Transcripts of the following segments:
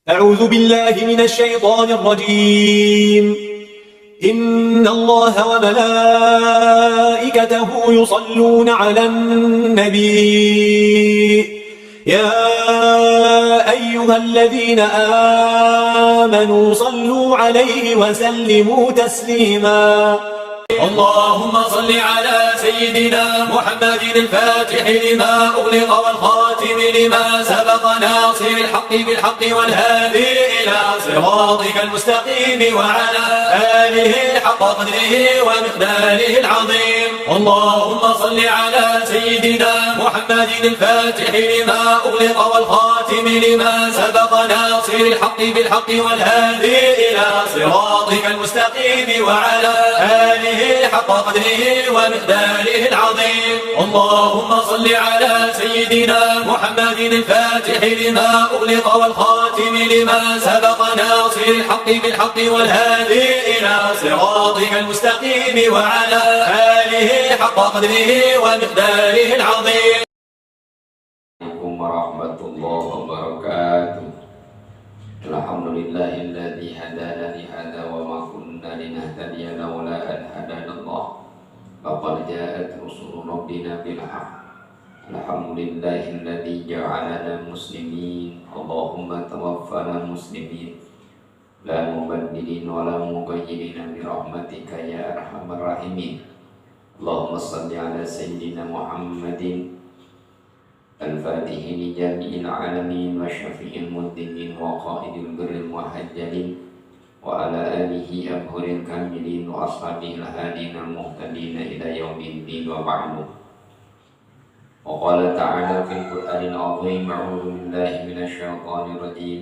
أعوذ بالله من الشيطان الرجيم. إن الله وملائكته يصلون على النبي يا أيها الذين آمنوا صلوا عليه وسلموا تسليما. اللهم صل على سيدنا محمد الفاتح لما أغلق والخاتم لما سبق ناصر الحق بالحق والهادي إلى صراطك المستقيم وعلى آله حق قدره ومقداره العظيم. اللهم صل على سيدنا محمد الفاتح لما أغلق والخاتم لما سبق ناصر الحق بالحق والهادي إلى صراطك المستقيم وعلى آله حق قدره ومقداره العظيم. اللهم صل على سيدنا محمد الفاتح لما أغلق والخاتم لما سبق ناصر الحق بالحق والهادي إلى صراطك المستقيم وعلى آله حق قدره ومقداره العظيم. عليكم ورحمة الله وبركاته. الحمد لله الذي هدانا لهذا وما كنا لنهتدي لولا أن هدانا الله. لقد جاءت رسل ربنا بالحق. الحمد لله الذي جعلنا مسلمين. اللهم توفنا مسلمين لا مبدلين ولا مغيرين برحمتك يا أرحم الراحمين. اللهم صل على سيدنا محمد الفاتح لجميع العالمين وشفيع المذنبين وقائد الغر المحجلين وعلى آله أبهر الكاملين وأصحابه الهادين المهتدين إلى يوم الدين، وبعد. وقال تعالى في القرآن العظيم: أعوذ بالله من الشيطان الرجيم،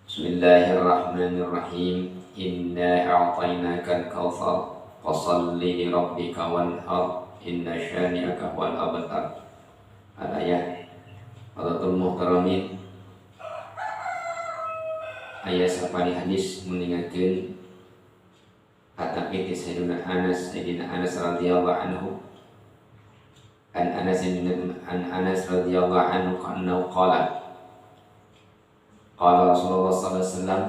بسم الله الرحمن الرحيم، إنا أعطيناك الكوثر فصل لربك وانحر إن شانئك هو الأبتر. الآية. Hadratul muhtaramin, aya sapali hadis mengingatkan kata ti Sayyidina Anas, Sayyidina Anas radhiyallahu anhu, an Anas radhiyallahu anhu annahu qala qala Rasulullah sallallahu alaihi wasallam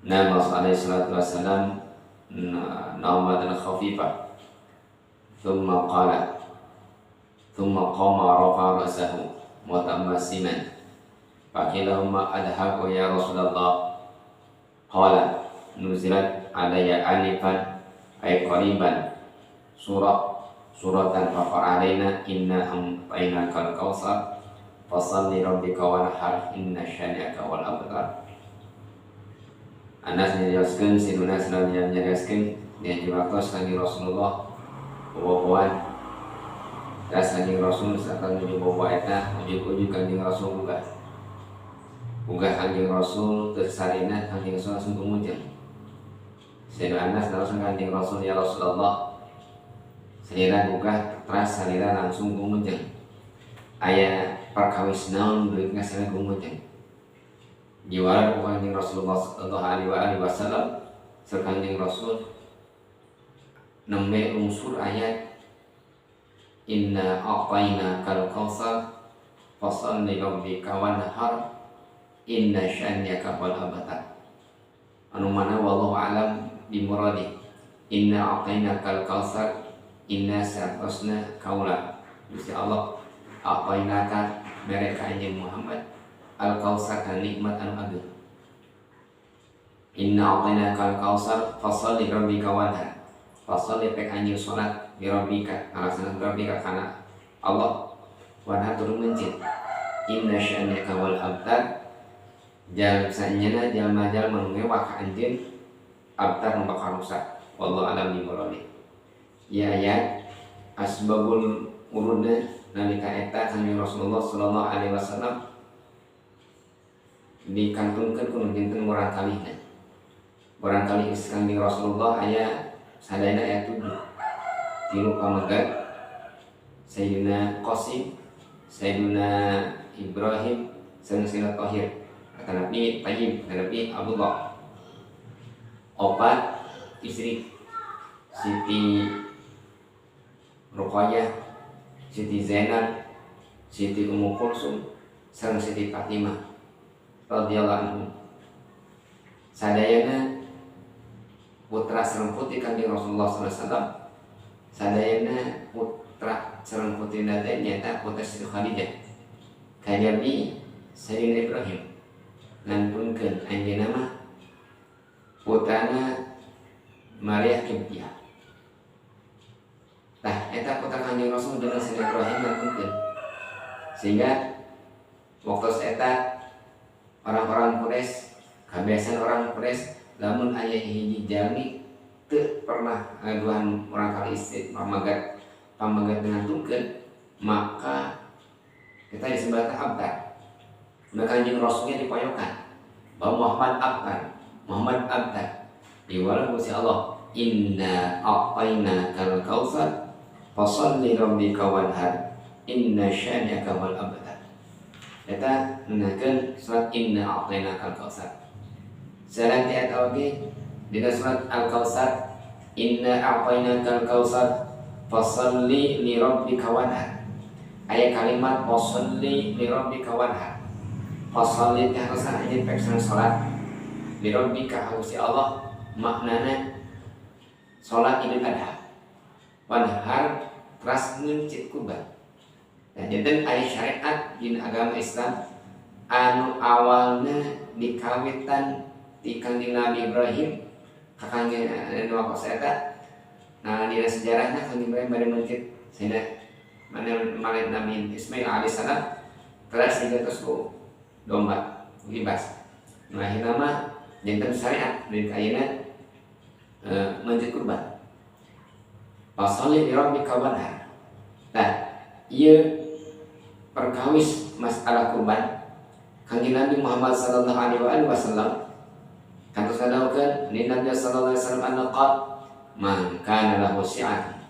nama alaihi salatu wasallam naumatan khafifah thumma qala thumma qama rafa ra'sahu mutabassiman faqila ma adhaku ya Rasulullah qala nuzilat alayya anifan ay qariban surah suratan faqara alaina inna a'tainakal kautsar fasalli rabbika wanhar inna syani'aka wal abtar. Anas menjelaskan, Sayyidina Anas menjelaskan dia waktu lagi Rasulullah boboan. Tas Kanjeng Rasul saat menuju bobo eta ujug-ujug Kanjeng Rasul buka. Buka Kanjeng Rasul tersarina, Kanjeng Rasul langsung kemudian. Sayyidina Anas langsung Kanjeng Rasul, "Ya Rasulullah, salira buka teras salira langsung kemudian aya perkawis naon duit salira kemudian?" Diwara ku Kanjeng Rasulullah sallallahu alaihi wasallam. Kanjeng Rasul nembe unsur ayat inna a'tayna kal kautsar fasalli rabbika wanhar inna syani'aka wal abtar, anu mana wallahu alam bimuradi. Inna a'tayna kal kautsar, inna sartosna kaula Gusti Allah, a'tainaka mere ka anjeun Muhammad, al kautsar kana nikmat anu ageung. Inna a'tainaka al kautsar fasalli rabbika wanhar, fasalli pek anjeun salat, li rabbika ngalaksanakeun, rabbika kana Allah, wanhar turun mencit, inna syani'aka wal abtar jal sanyana jalma-jalma nu ngewak ka anjeun, abtar nu bakal rusak. Wallahu alam bi muradi. Ya ya, asbabul urudna nalika eta kanjeng Rasulullah sallallahu alaihi wasallam dikantunkeun ku nu janten murang kalihna. Murang kalih Kanjeng Rasulullah aya sadayana aya 7. Tilu pamegat, Sayyidina Qasim, Sayyidina Ibrahim, sareng Sayyidina Tahir. Kata Nabi Tayyib, kata Nabi Abdullah. Opat istri, Siti Ruqayyah, Siti Zainab, Siti Ummu Kulsum, sareng Siti Fatimah. radhiyallahu anhu. Sadayana putra sareng putri Kanjeng Rasulullah sallallahu alaihi wasallam, sadayana putra sareng putrina teh nyaeta putra Siti Khadijah. Kajabi Sayyidina Ibrahim ngantunkeun anjeunna mah putrana Maria Qibtiyah. Tah eta putra Kanjeng Rasul dengan Sayyidina Ibrahim ngantunkeun. Sehingga waktu eta orang-orang Quraisy, kebiasaan orang Quraisy lamun aya hiji jalmi teu pernah ngaduan orang kali istri pamagat ngantunkeun, maka kita disebut abtar. Maka Kanjeng Rasulnya dipoyokan bahwa Muhammad abtar, Muhammad abtar. Diwalah Gusti Allah, inna a'tainakal kautsar fasalli rabbika wanhar inna syani'aka wal abtar. Eta menakeun surat inna a'tainakal kautsar. Sareng eta oge dina surat Al-Kautsar, inna a'tainakal kautsar fasalli li rabbika wanhar. Aya kalimat fasalli li rabbika wanhar. Fasalli teh harusna anjeun pek salat li rabbika Gusti Allah, maknana salat Idul Adha. Wanhar teras ngeuncit kurban. Nah, janten aya syariat dina agama Islam anu awalna dikawitan ti Kanjeng Nabi Ibrahim ka Kanjeng anu wakos eta. Nah, dina sejarahna Kanjeng Ibrahim bade meuncit sayyidina mana Nabi Ismail alaihissalam teras digatos ku domba libas. Nah, akhirna mah janten syariat di ayeuna meuncit kurban. Fasalli li rabbika wanhar. Nah, ieu perkawis masalah kurban Kanjeng Nabi Muhammad sallallahu alaihi wasallam kantos ngadawukeun ni Nabi sallallahu alaihi wasallam anna qala man kana lahu si'atun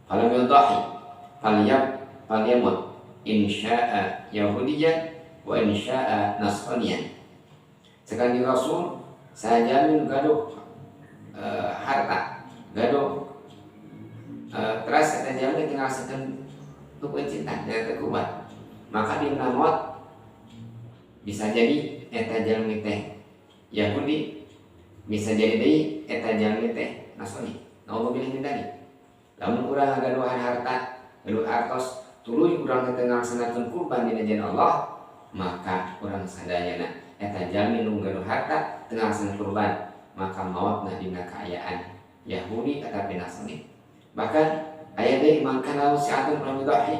falam yudhi falyamut in syaa yahudiyyan wa in syaa nasraniyan. Sekali Rasul saya jamin gaduh harta, gaduh teras eta jamin tinggal sakeun tukeun cinta dari kurban. Maka dina maut bisa jadi eta jalmi teh Yahudi, bisa jadi deui eta jalmi teh Nasrani. Naudzubillah min dzalik. Lamun urang ngagaduhan harta, gaduh artos, tuluy urang teh ngalaksanakeun kurban dina jalan Allah, maka urang sadayana eta jalmi nu gaduh harta teu ngalaksanakeun kurban, maka maotna dina kaayaan Yahudi ataupun Nasrani. Bahkan aya deui mangka lahu si'atun falam yudhi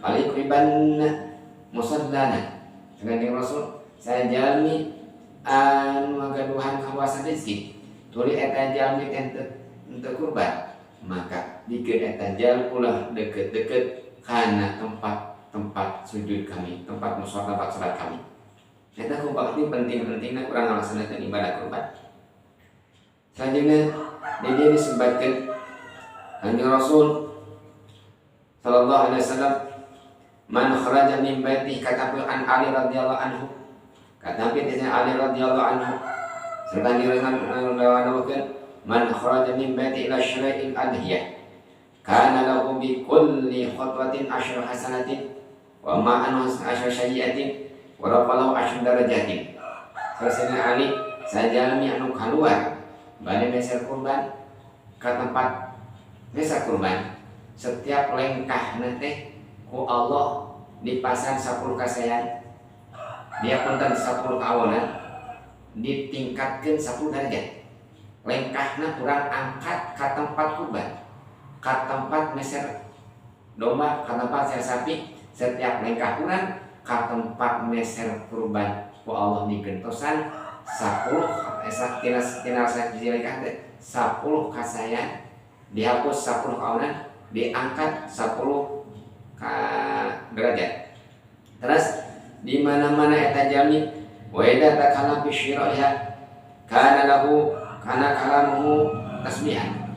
falyuqribanna musallana. Kanjeng Rasul saya jalmi anu ngagaduhan kawasan rezeki tuluy eta jalmi teh teu kurban, maka dikeun eta jalmi ulah deket-deket kana tempat-tempat sujud kami, tempat mushola, tempat salat kami. Eta kumpul penting-pentingna urang ngalaksanakeun ibadah kurban. Selanjutnya di dia disebutkan Kanjeng Rasul sallallahu alaihi wasallam man kharaja min baitihi kata an Ali radhiyallahu anhu, kata Ali radhiyallahu anhu serta diriwayatkan man kharaja min baitihi ila syara'il adhiyah kana lahu bi kulli khutwatin asyru hasanatin wa ma anhu asyru sayyi'atin wa rafalahu asyru darajatin. Sayyidina Ali sajalmi anu kaluar bade meser kurban ka tempat meser kurban, setiap lengkah teh ku Allah dipasang 10 kasayan, dia punten 10 kawonan, ditingkatkeun 10 derajat. Lengkahna kurang angkat ka tempat kurban, ka tempat meser domba, ka tempat meser sapi. Setiap lengkah kurang ka tempat meser kurban ku Allah digentosan 10 tina tina lengkah teh 10 kasayan, dihapus 10 kawonan, diangkat 10 ka derajat. Terus di mana-mana eta jalmi wa idza takalla fi syira'iha kana lahu kana kalamuhu tasbihan.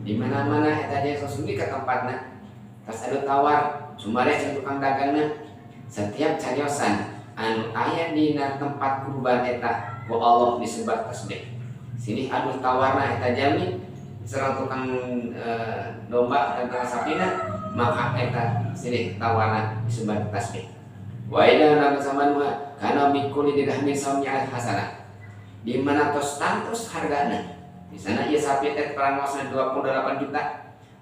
Di mana-mana eta jalmi sosudi ka tempatna tas adu tawar sumare jeung tukang dagangna, setiap cariosan anu aya dina tempat kurban eta ku Allah disebat tasbih. Sini adu tawarna eta jalmi sareng tukang domba dan tukang sapina, maka eta sini tawarna disebat tasbih. Wa ila nama samanua kana bi kulli dirhamin sab'umi'at hasanah. Di mana tos tantos hargana. Misalnya ieu sapi teh parangosna 28 juta,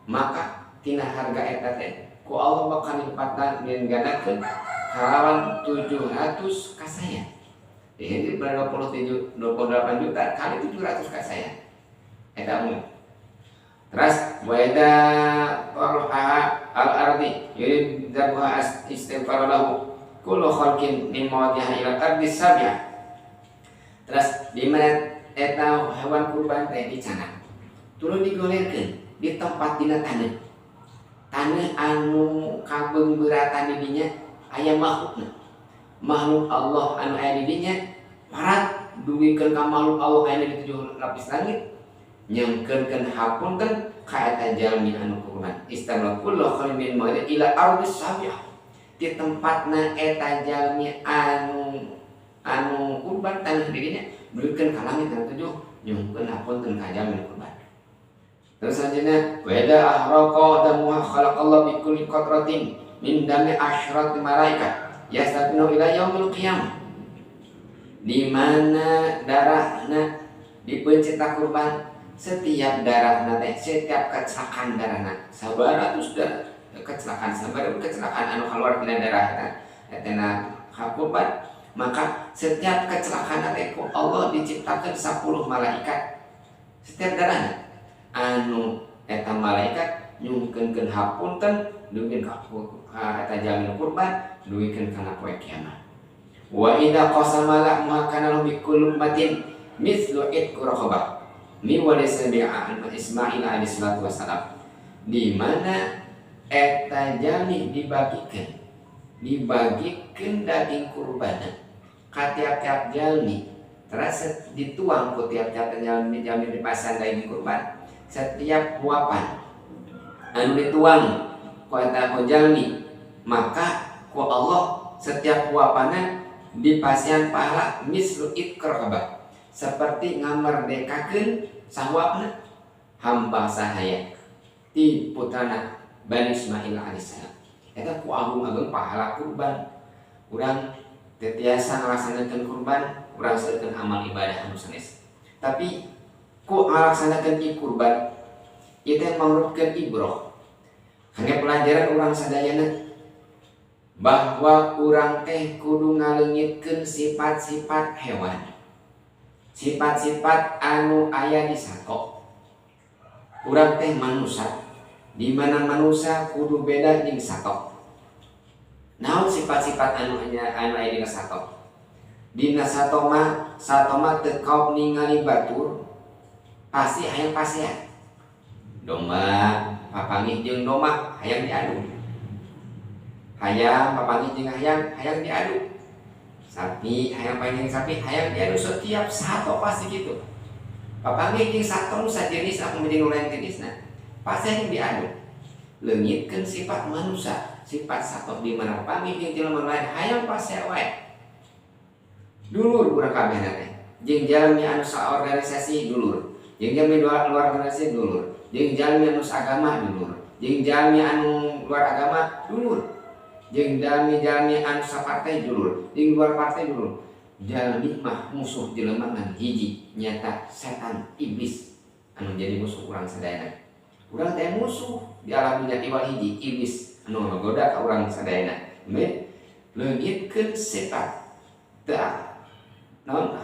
maka tina harga eta teh ku Allah bakal lipatan gandakeun kalawan 700 kasaya. Jadi 27 28 juta kali 700 kasaya. Eta umum. Terus wa idza taraha al ardi yurid dzabha istighfar lahu kullu khalqin min mawdiha ila ardi sab'ah. Terus di mana eta hewan kurban teh dicandak, tuluy digolerkeun di tempat dina taneuh. Taneuh anu kabeungbeuratan di dinya aya makhlukna. Makhluk Allah anu aya di dinya parat dugikeun ka makhluk Allah aya di tujuh lapis langit, nyangkeunkeun hapunten ka eta jalmi anu kurban. Istighfar kullu khalqin min mawdiha ila ardi sab'ah. Di tempatna eta jalmi anu anu kurban tanah dirinya dugikeun ka langit anu tujuh, nyungkeun hapunten ka jalmi anu kurban. Terus selanjutnya wa idza ahraqa damuha khalaqallahu bi kulli qatratin min dami asyrat malaikat yastabinu ila yaumil qiyamah. Di mana darahna dipenceta kurban, setiap darahna teh, setiap kecelakaan darahna sabaratus darah kecelakaan, sabar kecelakaan anu keluar tina darah eta eta kurban, maka setiap kecelakaan teh ku Allah diciptakan 10 malaikat setiap darahna, anu eta malaikat nyungkeunkeun hapunten dugikeun ka eta jalmi kurban dugikeun kana poe kiamat. Wa idza qasama lahmuha kana lahu bi kulli ummatin mithlu itqu raqabah mi waris Ismail alaihi salatu wassalam. Di mana eta jalmi dibagikan daging kurban ka tiap-tiap jalmi, terus dituang ku tiap-tiap jalmi jalmi dipasang daging kurban, setiap huapan anu dituang ku eta ku jalmi, maka ku Allah setiap huapanna dipasihan pahala mislu itq raqabah, seperti ngamerdekakeun sahuapna hamba sahaya ti putrana Bani Ismail alaihissalam. Eta ku agung-agung pahala kurban. Urang teu tiasa ngalaksanakeun kurban, urang seukeun amal ibadah anu sanes. Tapi ku ngalaksanakeun ieu kurban, ieu teh mangrupkeun ibroh. Kangge pelajaran urang sadayana bahwa urang teh kudu ngaleungitkeun sifat-sifat hewan, sifat-sifat anu aya di sato. Urang teh manusia, di mana manusia kudu beda jeung sato. Naon sifat-sifat anu anya anu aya dina sato? Dina sato mah teu kaop ningali batur pasti hayang pasean. Domba papanggih jeung domba hayang diadu. Hayam papanggih jeung hayam hayang diadu. Sapi hayang panggih sapi hayang diadu, setiap sato pasti gitu. Papanggih jeung sato nu sajenis aku jeung nu lain jenisna pasti hayang diadu. Leungitkeun sifat manusia, sifat sato, di mana papanggih jeung jelema lain hayang pasea wae. Dulur urang kabeh teh. Jeung jalmi anu saorganisasi dulur, jeung jalmi luar, luar organisasi dulur, jeung jalmi anu agama dulur, jeung jalmi anu luar agama dulur, jeung jalmi-jalmi anu sapartai dulur, jeung luar partai dulur. Jalmi mah musuh jelema ngan hiji, nyata setan iblis anu jadi musuh urang sadayana. Urang teh musuh di alam dunia iwal hiji, iblis anu ngagoda ka urang sadayana. Me leungitkeun sifat teu naon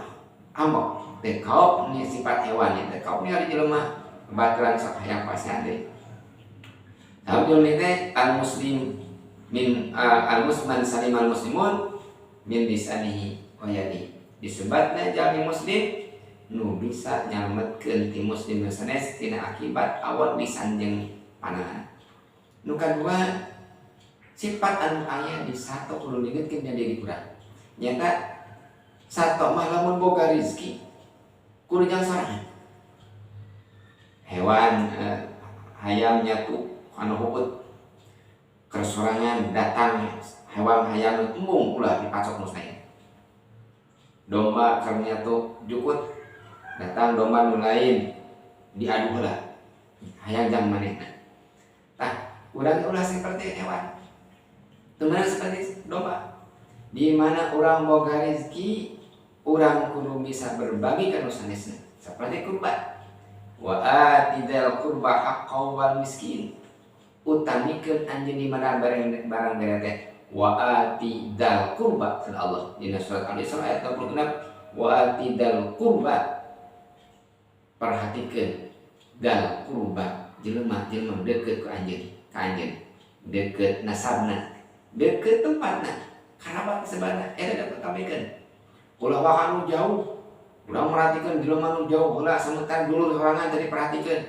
amok teh kaop ni sifat hewan teh kaop ni ari jelema baturan sok hayang pasean deui. Sabab teh al muslim min al musman salim al muslimun min lisanihi wa yadihi. Disebatna jalmi muslim nu bisa nyalametkeun ti muslim nu sanes tina akibat awon lisan jeung panangan. Nu kadua, sifat anu aya di sato kudu diingetkeun dina diri urang. Nyata sato mah lamun boga rezeki kudu jang sorangan. Hewan hayam nyatu anu huput kersorangan datang hewan hayam embung ulah dipacok nu sae. Domba keur nyatu jukut datang domba nu lain diadu heula hayang jang manehna. Tah, urang ulah seperti hewan. Teu meunang seperti domba. Di mana urang boga rezeki, urang kudu bisa berbagi ka nu sanesna, seperti kurban. Wa ati dzal qurba haqqahu wal miskin. Utamikeun anjeun di mana barang barang bere teh. Wa ati dzal qurba, cenah Allah dina surat Al-Isra ayat 26. Wa ati dzal qurba, perhatikeun dzal qurba, jelema-jelema deukeut ku anjeun, ka anjeun, deukeut nasabna, deukeut tempatna, karabat sebenarnya eta dapat utamikeun. Ulah waka nu jauh, ulah merhatikan jelema nu jauh heula, sementara dulur sorangan tadi perhatikeun.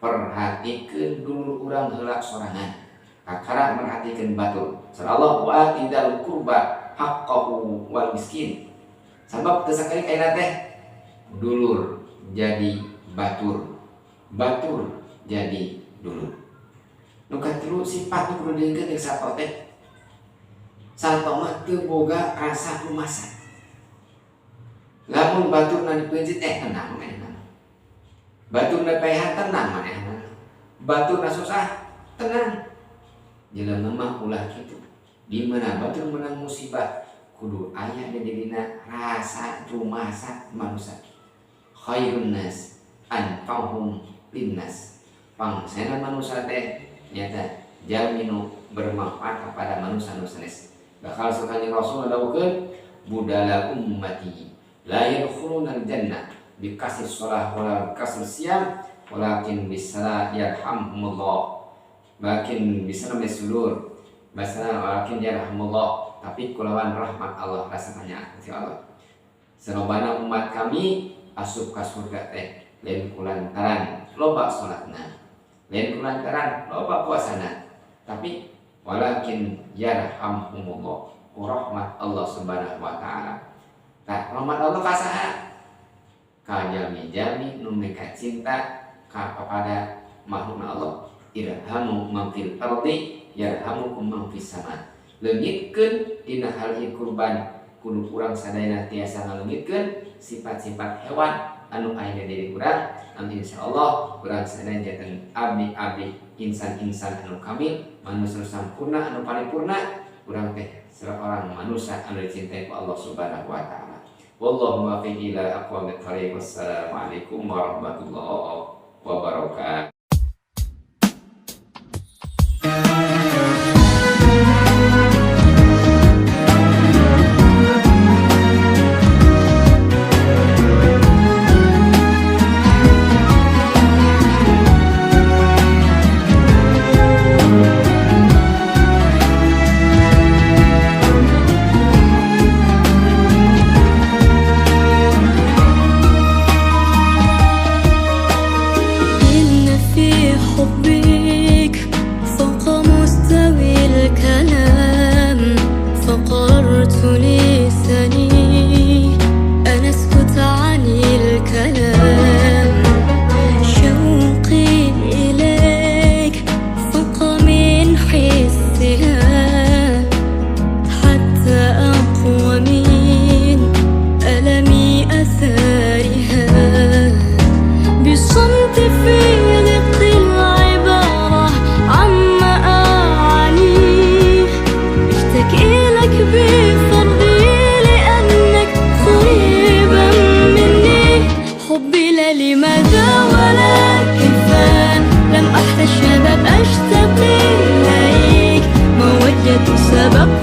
Perhatikeun dulur urang heula sorangan, kakara merhatikan batur. Sallallahu wa ati dzal qurba haqqahu wal miskin. Sabab teu sakali ayeuna teh dulur jadi batur, batur jadi dulur. Nu katilu, sifat nu kudu diengkeun jeung sato teh, sato mah teu boga rasa rumasa. Lamun baturna dipeunceut, tenang manehna. Baturna paehan, tenang manehna. Baturna susah, tenang. Jelema mah ulah kitu. Di mana batur menang musibah, kudu aya di dirina rasa rumasa manusia. Khairun nas anfa'uhum linnas. Pangsena manusia teh nyata jalmi nu bermanfaat kepada manusia nu sanes. Bakal sakali Rasul dawuhkeun, budala ummati la yadkhuluna al-jannah bi kasri shalah wala bi kasri siyam walakin bisala yarhamumullah, walakin bisala sudur basala walakin yarhamullah, tapi kulawan rahmat Allah, rasanya si Allah. Sanobana umat kami asup ka surga teh lain kulantaran loba salatna, lain kulantaran loba puasana, tapi walakin yarhamumullah, rahmat Allah Subhanahu wa taala. Tah, rahmat Allah ka saha? Ka jalmi-jalmi nu mika cinta ka kepada makhlukna Allah. Irhamu man fil ardi yarhamukum man fis sama. Leungitkeun dina hal ieu kurban, kudu urang sadayana tiasa ngaleungitkeun sifat-sifat hewan anu aya di diri urang. Amin, insyaallah urang sadaya janten abdi-abdi, insan-insan anu kamil, manusia sampurna anu paripurna. Urang teh seorang manusia anu dicintai ku Allah Subhanahu wa taala. Wallahu muwaffiq ila aqwamit thariq. Wassalamualaikum warahmatullahi wabarakatuh. إن في حبك فوق مستوى الكلام، فقررت لساني أن أسكت عن الكلام. شوقي إليك فوق من حسها، حتى أقوى من ألم أثارها. بصمت في رق العبارة عما أعانيه، اشتكي لك بفرضي لأنك قريبا مني. حبي لا لماذا ولا كيف، لم أحتج شباب أشتاق إليك، مودة سبق.